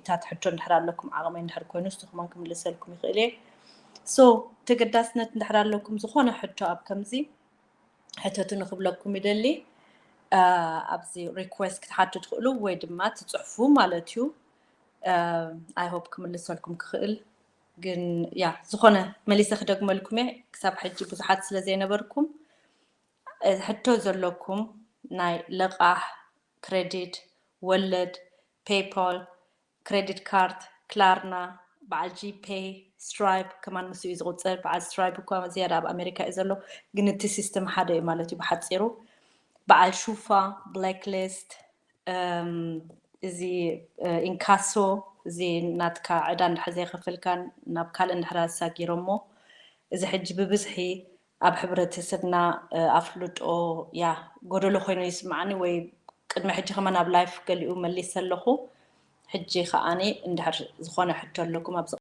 ታት ሕቶ እንድሕር ኣለኩም ዓቕመይ እንድሕር ኮይኑ ንስኹም ክምልሰልኩም ይኽእል እየ። So ተገዳስነት እንድሕር ኣለኩም ዝኾነ ሕቶ ኣብ ከምዚ ሕተቱ ንክብለኩም ይደሊ። ኣብዚ request ክትሓቱ ትኽእሉ ወይ ድማ ትፅሕፉ ማለት እዩ። I hope ክምልሰልኩም ክኽእል ግን ያ ዝኾነ መሊሰ ክደግመልኩም እየ። ክሳብ ሕጂ ብዙሓት ስለ ዘይነበርኩም ሕቶ ዘለኩም ናይ ለቓሕ፣ credit፣ ወለድ፣ PayPal፣ credit card፣ Klarna፣ በዓል GPay፣ Stripe ከማን ምስ እዩ ዝቁፀር። በዓል Stripe እኳ ዝያዳ ኣብ ኣሜሪካ እዩ ዘሎ፣ ግን እቲ system ሓደ እዩ ማለት እዩ ብሓፂሩ። በዓል ሹፋ፣ Blacklist፣ እዚ incasso፣ እዚ ናትካ ዕዳ እንድሕር ዘይከፈልካን ናብ ካልእ እንድሕር ኣሳጊሮሞ፣ እዚ ሕጂ ብብዝሒ ኣብ ሕብረተሰብና ኣፍልጦ ያ ጎደሎ ኮይኑ ይስማዓኒ፣ ወይ ቅድሚ ሕጂ ከማን ኣብ live ገሊኡ መሊሰ ኣለኹ። ሕጂ ከዓኒ እንድሕር ዝኾነ ሕቶ ኣለኩም ኣብዚ